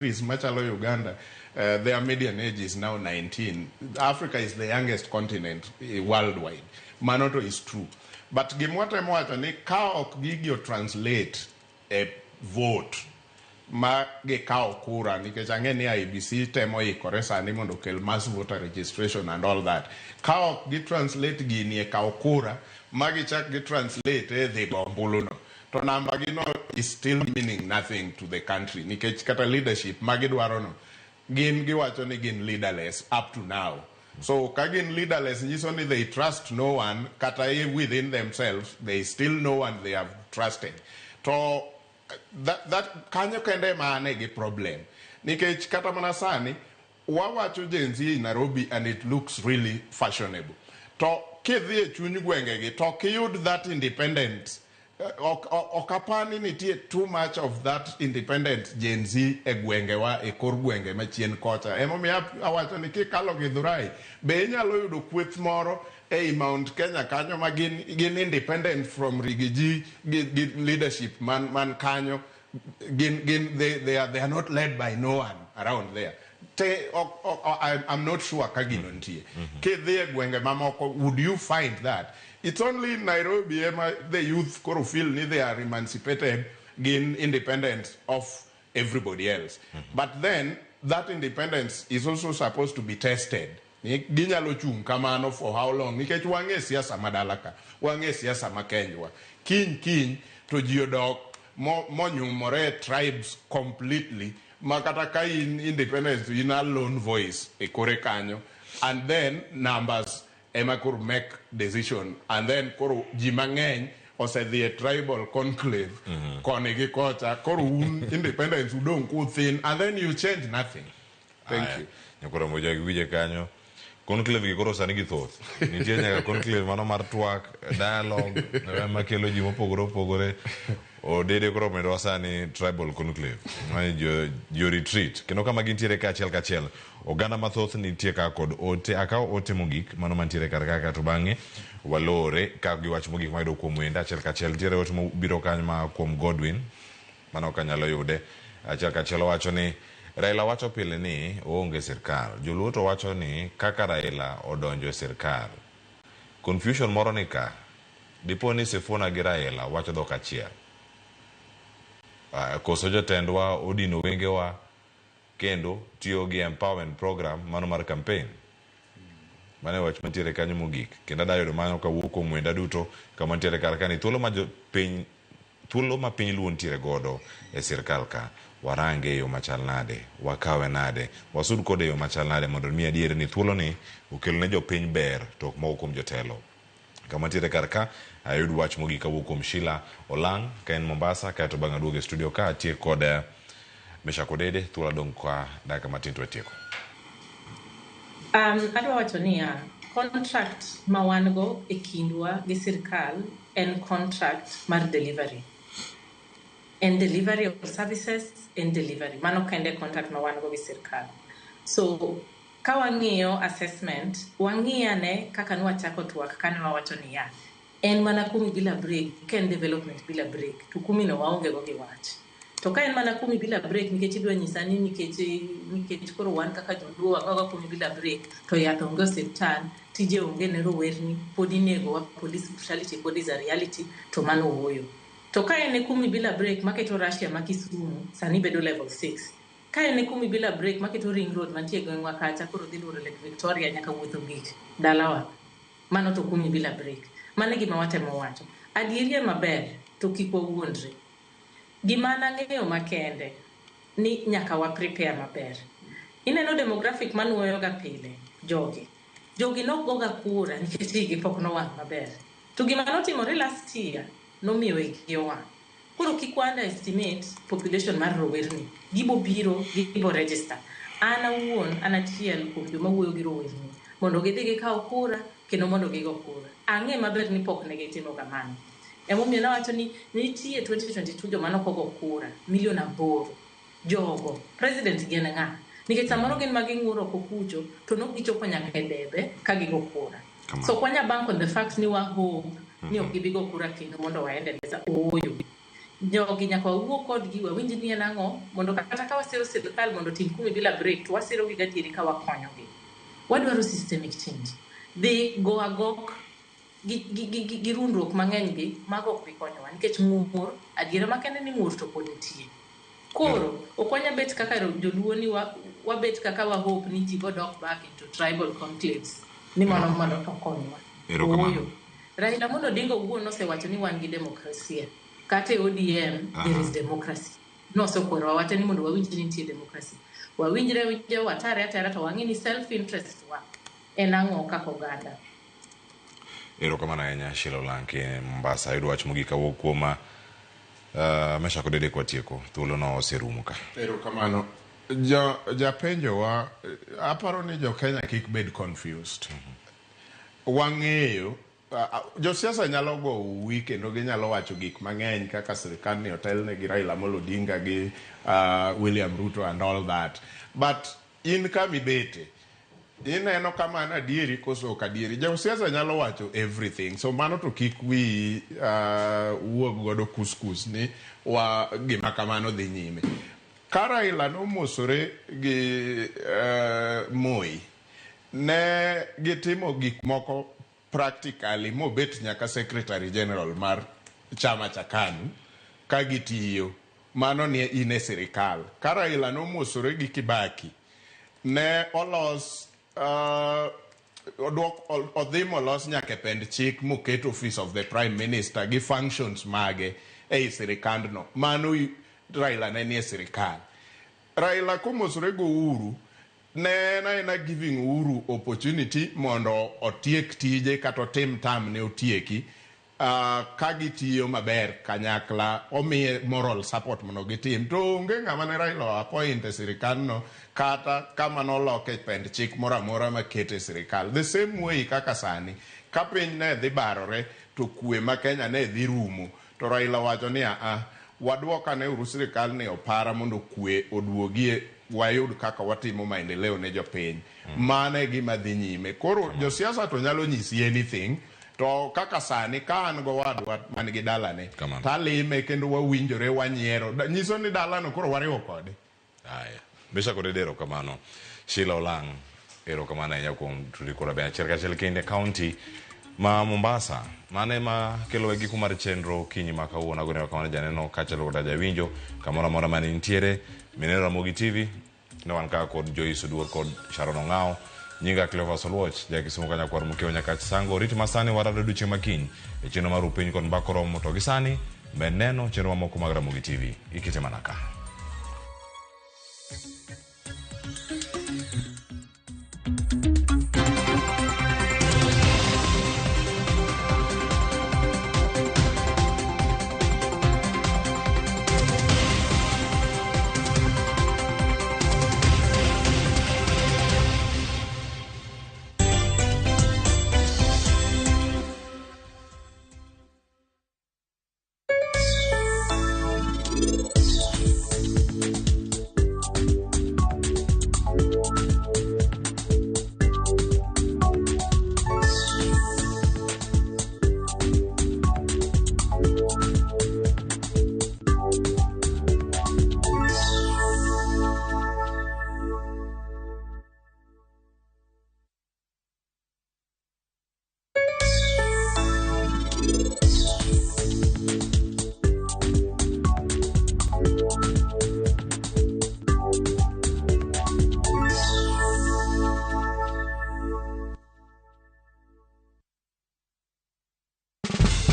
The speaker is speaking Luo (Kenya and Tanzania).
Countries machalo Uganda, their median age is now 19. Africa is the youngest continent worldwide. Mano to is true. But gima watemo wacho ni ka ok gigi o translate e vote ma gikawo kura, nikech ang'e ni IEBC temo ikore sani mondo okel mass voter registration and all that. Ka ok gi translate gini e kawo kura ma gichak gi translate e dhi go ombulu no, to namba gi no is still meaning nothing to the country, nikech kata leadership ma gidwaro no, gin giwacho ni gin leaderless up to now. So ka gin leaderless, nyiso ni they trust no one. Kata within themselves there is still no one they have trusted. To that kanyo kende ema ane gi problem, nikech kata mana sani wawacho Gen Z in Nairobi and it looks really fashionable, to kidhi e chuny gwengegi to ok iyud that independent. Ok apani nitie too much of that independent Gen Z e gwengewa, e kor gwenge machien kocha. Emomiyo awacho ni kikalo Githurai be inyalo yudo kweth moro ei Mount Kenya kanyo ma gin independent from Riggy G gi leadership man kanyo. Gin they are not led by no one around there. Te ok, I'm not sure ka gino nitie. Kidhi e gwenge mamoko, would you find that? It's only in Nairobi ema the youth koro feel ni they are emancipated, gin independent of everybody else. But then that independence is also supposed to be tested. Ni ginyalo chung' kamano for how long? Nikech wang'e siasa madala ka, wang'e siasa ma Kenywa. Kiny kiny to ji odok monyumore e tribes completely, ma kata ka in independence, in a lone voice e kore kanyo, and then numbers ema koro make decision, and then koro ji mang'eny osedhi e tribal conclave koni gi kocha, koro un independence udong' kuthin, and then you change nothing. Thank Aya, you. Nyakoro moja gi winje kanyo. Conclave gi koro sani githoth. Nitie nyaka conclave mano mar twak, dialogue, makelo ji mopogore opogore. Odede koro omedowa sani tribal conclave. Ma jo retreat. Kendo kama gintiere kaachiel kachiel. Oganda mathoth nitie ka kod ote. Akawo ote mogik mano mantiere kar kaka, to bang'e walore ka gi wach mogik mayudo kuom wende achiel kachiel. Nitiere ote mobiro kanyo ma kuom Godwin. Mano ok anyalo yude. Achiel kachiel owacho ni Raila wacho pile ni oonge sirkal. Joluo to wacho ni kaka Raila odonjo e sirkal. Confusion moro ni ka. Dipo ni Sifuna gi Raila wacho dhok achiel. Koso jotendwa odino wengewa kendo tiyo gi empowerment program mano mar campaign. Mano e wach mantiere kanyo mogik. Kendo adwa yudo mano kawuok kuom wenda duto kama ntiere kar ka ni thuolo ma jopiny, thuolo ma piny Luo ntiere godo e sirkal ka, warange e yo machal nade, wakawe nade, wasud kode e yo machal nade mondo mi adier ni thuolo ni okel ne jopiny ber to ok moko kuom jotelo. Kama ntiere kar ka ayud wach mogik kawuok kuom Sheila Olang' ka en Mombasa, kaeto bang'e aduogo e studio ka atiek kod Meshack Odede. Thuolo adong' ka dakika matin to atieko. Adwa wacho niya, contract ma wan go e kindwa gi sirkal en contract mar delivery. En delivery of services, en delivery. Mano kende contract ma wan go gi sirkal. So, ka wang'iyo assessment, wang'i ane kaka nwachako twak kane wawacho niya, en mana kumi bila break, ka en development bila break, to kumi no waonge go gi wach. To ka en mana kumi bila break, nikech idwa nyisa ni nikech koro wan kaka joluo wagoga kumi bila break, to yath onge osiptal, tije onge ne rowerni, pod inegowa, police brutality pod is a reality, to mano ooyo. To ka en e kumi bila break maketo Russia ma Kisumu, sani bedo level 6. Ka en e kumi bila break maketo ring road mantie e gweng'wa kacha, koro dhi luoro Lake Victoria nyaka wuotho gik dalawa. Mano to kumi bila break. Mano e gima watemo wacho. Adieri ema ber, to kik wawuondre. Gima nang'eyo makende ni nyaka wa prepare maber. Ineno demographic manuoyo ga pile jogi. Jogi nok goga kura nikech igi pok nowang' maber. To gima notimore last year nomiyo igi owang'. Koro kik wa underestimate population mar rowerni. Gibo biro, gibo register. An awuon, an achiel kuom joma wuoyo gi rowerni mondo gidhi gikaw kura kendo mondo gigo kura. Ang'e maber ni pok ne gitimo kamano. Emomiyo nawacho ni nitie 2022 joma nokogo kura milion 8. Jogo, president gin ng'a? Nikech samoro gin ma ging'ur oko kucho, to nok gichopo nyaka e debe ka gigo kura. So ok wanya bank on the fact ni wa hope ni ok gibi go kura kendo mondo waendeleza. Ooyo. Jogi nyaka wawuo kodgi, wawinj ni en ang'o, mondo kata ka wasiro sirkal mondo otim kumi bila break, to wasirogi gadieri ka wakonyogi. Wadwaro systemic change. Dhi go agok gi, gi, gi, gi, gi rundruok mang'eny gi, mago ok bi konyowa nikech ng'ur, adiera makende ni ng'ur to pod nitie. Koro, ok wanyal bet kaka joluo ni wabet kaka wa hope ni ji bo dok back into tribal conclaves ni mano mondo okonywa. Erokamano. Ooyo. Raila Amolo Odinga owuon nosewacho ni wan gi demokrasia. Kata e ODM, there is democracy. Nosekwerowa wate ni mondo wawinj ni nitie democracy. Wawinjre awinja watare atara to wang'e ni self interest wa en ang'o kaka oganda. Erokamano ahinya Sheila Olanki Mombasa. Ayudo wach mogik awuok kuom Meshack Odede kwatieko. Thuolo no oserumo ka. Erokamano. Japenjowa, aparo ni jo Kenya kik bed confused. Wang'eyo josiasa nyalo go uwi kendo ginyalo wacho gik mang'eny kaka sirikal ni otelne gi Raila Amolo Odinga gi William Ruto and all that. But in kamibete, ineno ka mano adieri koso ok adieri. Josiasa nyalo wacho everything. So mano to kik wiyi wuog godo kuskus ni wa gima kamano dhi nyime. Ka Raila nomosore gi Moi, ne gitimo gik moko practically mobet nyaka secretary general mar chama cha KANU ka gitiyo. Mano ne in e sirikal. Ka Raila nomosore gi Kibaki, ne olos odhi molos nyaka e pend chik moket office of the prime minister gi functions mage ei sirikandno. Mano Raila ne nie sirikal. Raila komosore go Uhuru, ne en aena giving Uhuru opportunity mondo otiek tije kata otim tam ne otieki. Ka gitiyo maber kanyakla, omiye moral support mondo gitim. To onge ng'ama ne Raila appoint e sirikandno kata kama noloke pend chik moro amora makete e sirikal. The same way kaka sani, ka piny ne dhi barore to kwe ma Kenya ne dhi rumo, to Raila wacho ni aa, waduok ane uru sirikal ni opara mondo kwe oduogie, wayud kaka watimo maendeleo ne jopiny. Mano e gima dhi nyime. Koro josiasa to nyalo nyisi anything, to kaka sani ka an gowadwa man gi dalane, talime kendo wawinjore wanyiero, nyiso ni dalano koro wariwo kode. Aya. Meshack Odede erokamano. Sheila Olang' erokamano ahinya kuom tudri koda be achiel kachiel kinde county ma Mombasa. Mano ema kelo e giko mar chenro kinyi ma kawuono. Agone erokamano janeno kaachiel koda jawinjo kamoro amora mane nitiere. Mineno Ramogi TV ne wan ka kod Joyce Oduor kod Sharon Ong'ao. Nyinga Cleophas Oluoch, ja Kisumu ka nyakwar Mukeo Nyakach Sango. Rit masani warado odiochieng' ma kiny e chenro mar Upiny kod Mbaka Oromo. To gi sani, med neno chenro mamoko mag Ramogi TV. Ikete mana ka.